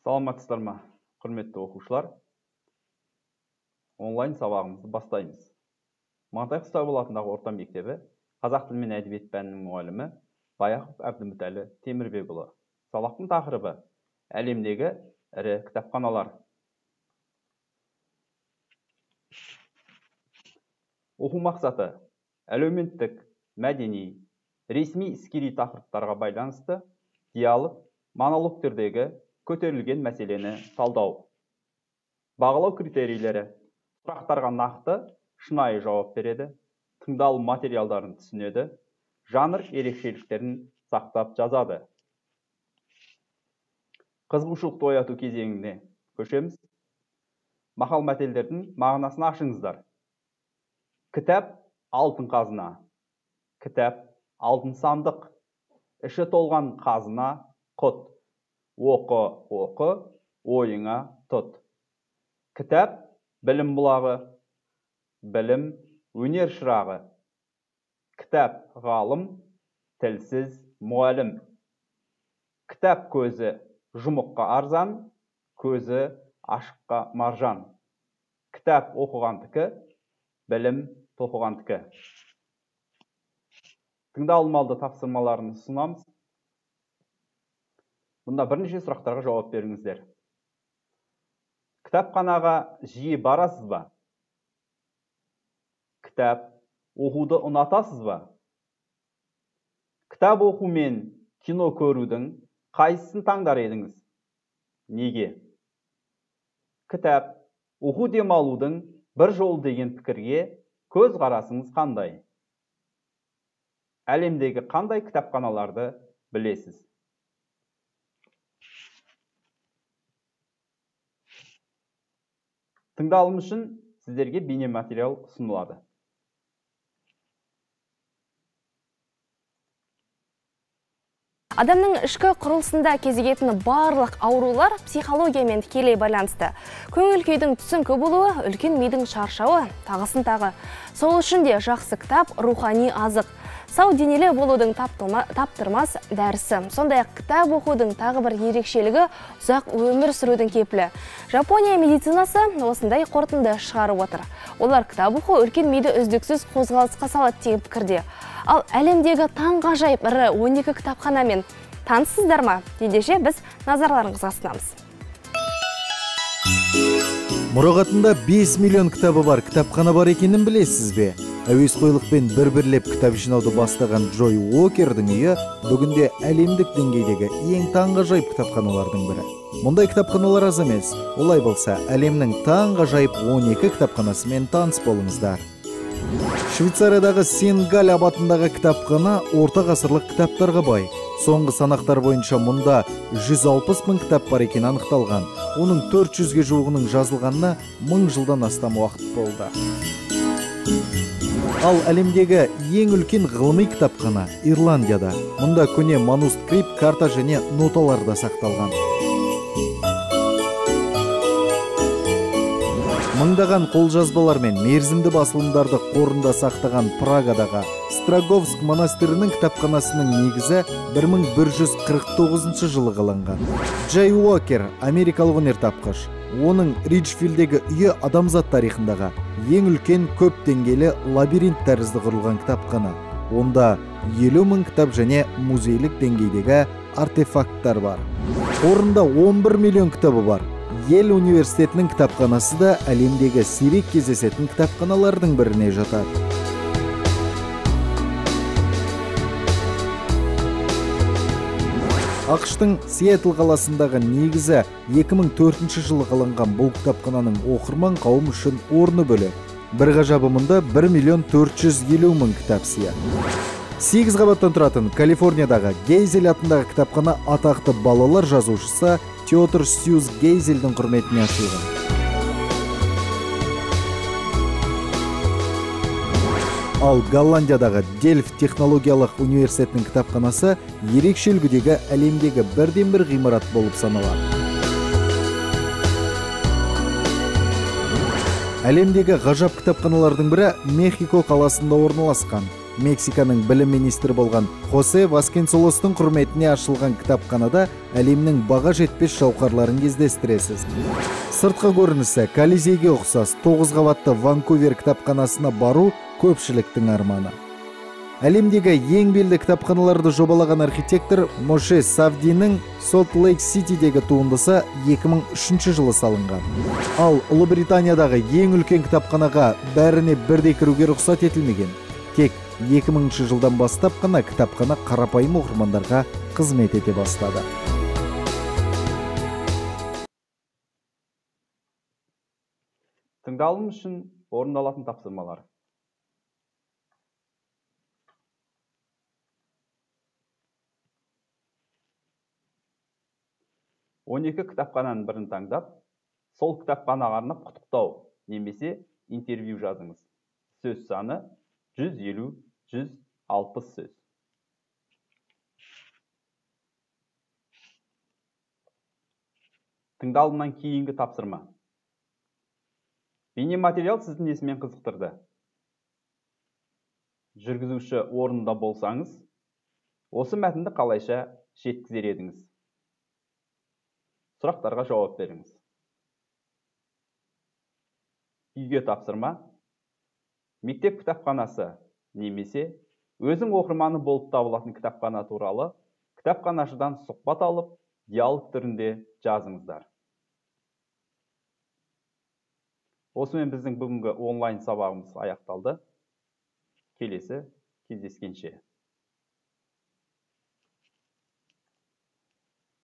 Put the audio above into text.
Саламатсыздар ма, құрметті оқушылар? Онлайн сабағымызды бастаймыз. Маңтай Қыстауыл атындағы орта мектебі қазақ тілі мен әдебиет пәнінің мұғалімі Баяқов Әбдімүтәлі Темірбекұлы. Сабақтың тақырыбы әлемдегі ірі кітапханалар. Оқу мақсаты: әлеуметтік, мәдени, ресми іскери тақырыптарға байланысты диалог, монологтердегі көтерілген мәселені талдау. Бағалау критерийлері: сұрақтарға нақты, шынайы жауап береді, тыңдалым материалдарын түсінеді, жанр ерекшеліктерін сақтап жазады. Қызығушылықты ояту кезеңіне көшеміз. Мақал-мәтелдердің мағынасын ашыңыздар. Кітап алтын қазына, кітап алтын сандық, іші толған қазына құт. Оқы, оқы, ойыңа тұт. Кітап білім бұлағы, білім өнер шырағы. Кітап ғалым, тілсіз мұғалім. Кітап көзі жұмыққа арзан, көзі ашыққа маржан. Кітап оқығандікі, білім тоқығандікі. Тыңдалымалды тапсырмаларын ұсынамыз. Бұнда бірнеше сұрақтарға жауап беріңіздер. Кітапханаға жиі барасыз ба? Кітап оқуды ұнатасыз ба? Кітап оқу мен кино көрудің қайсысын таңдар едіңіз? Неге? Кітап оқу демалудың бір жолы деген пікірге көз қарасыңыз қандай? Әлемдегі қандай кітапханаларды білесіз? Тыңдалым үшін сіздерге бейнематериал ұсынылады. Адамның ішкі құрылысында кезігетін барлық аурулар психологиямен тікелей байланысты. Көңіл күйдің түсіңкі болуы, үлкен мидың шаршауы, тағысын тағы. Сол үшін де жақсы кітап рухани азық. Сау денелі болудың таптырмас дәрісі. Сондай-ақ кітап оқудың тағы бір ерекшелігі ұзақ өмір сүрудің кепілі. Жапония медицинасы осындай қорытынды шығарып отыр. Олар кітап оқу үлкен миды үздіксіз қозғалысқа салады деген пікірде. Ал әлемдегі таңғажайып ірі 12 кітапханамен таныссыздар ма? Ендеше біз назарларыңызға ұсынамыз. Мұрағатында 5 миллион кітабы бар кітапхана бар екенін білесіз бе? Әуесқойлықпен бір-бірлеп кітап жинауды бастаған Джой Уокердің үйі бүгінде әлемдік деңгейдегі ең таңғажайып кітапханалардың бірі. Мұндай кітапханалар аз емес. Олай болса, әлемнің таңғажайып 12 кітапханасымен таныс болыңыздар. Швейцариядағы Сен-Галь абатындағы кітапхана орта ғасырлық кітаптарға бай. Соңғы санақтар бойынша мұнда 160 мың кітап бар екені анықталған. Оның 400-ге жуығының жазылғанына 1000 жылдан астам уақыт болды. Ал әлемдегі ең үлкен ғылыми кітапхана Ирландияда. Мұнда көне манускрипт, карта және ноталар да сақталған. Мыңдаған қолжазбалар мен мерзімді басылымдарды қорында сақтаған Прагадағы Строговск монастырының кітапханасының негізі 1149 жылы қаланған. Джей Уокер америкалық өнертапқыш. Оның Риджфилдегі үйі адамзат тарихындағы ең үлкен көп деңгейлі лабиринт тәрізді құрылған кітапхана. Онда 50 мың кітап және музейлік деңгейдегі артефакттар бар. Қорында 11 миллион кітабы бар. Йель университетінің кітапханасы да әлемдегі сирек кездесетін кітапханалардың біріне жатады. АҚШ-тың Сиэтл қаласындағы негізі 2004 жылы қаланған бұл кітапхананың оқырман қауым үшін орны бөлек. Бір ғажабы мұнда 1 миллион 450 мың кітап сыяды. 8 қабаттан тұратын Калифорниядағы Гейзель атындағы кітапхана атақты балалар жазушысы Теодор Сьюз Гейзельдің құрметіне ашылған. Ал Голландиядағы Дельфт технологиялық университетінің кітапханасы ерекше үлгідегі әлемдегі бірден-бір ғимарат болып саналады. Әлемдегі ғажап кітапханалардың бірі Мехико қаласында орналасқан. Мексиканың білім министрі болған Хосе Васконселостың құрметіне ашылған кітапханада әлемнің баға жетпес жауһарларын кездестіресіз. Сыртқы көрінісі Колизейге ұқсас 9 қабатты Ванкувер кітапханасына бару көпшіліктің арманы. Әлемдегі ең белді кітапханаларды жобалаған архитектор Моше Савдиның Солт Лейк Ситидегі туындысы 2003 жылы салынған. Ал Ұлыбританиядағы ең үлкен кітапханаға бәріне бірдей кіруге рұқсат етілмеген. Тек 2000 жылдан бастап қана кітапхана қарапайым оқырмандарға қызмет ете бастады. Тыңдалым үшін орындалатын тапсырмалар. 12 кітапхананың бірін таңдап, сол кітапханаға арнап құттықтау немесе интервью жазыңыз. Сөз саны 150-160 сөз. Тыңдалымнан кейінгі тапсырма. Бейнематериал сізді несімен қызықтырды? Жүргізуші орнында болсаңыз, осы мәтінді қалайша жеткізер едіңіз? Сұрақтарға жауап беріңіз. Үйге тапсырма. Мектеп кітапханасы немесе өзің оқырманы болып табылатын кітапхана туралы кітапханашыдан сұхбат алып, диалог түрінде жазыңыздар. Осымен біздің бүгінгі онлайн сабағымыз аяқталды. Келесі кездескенше.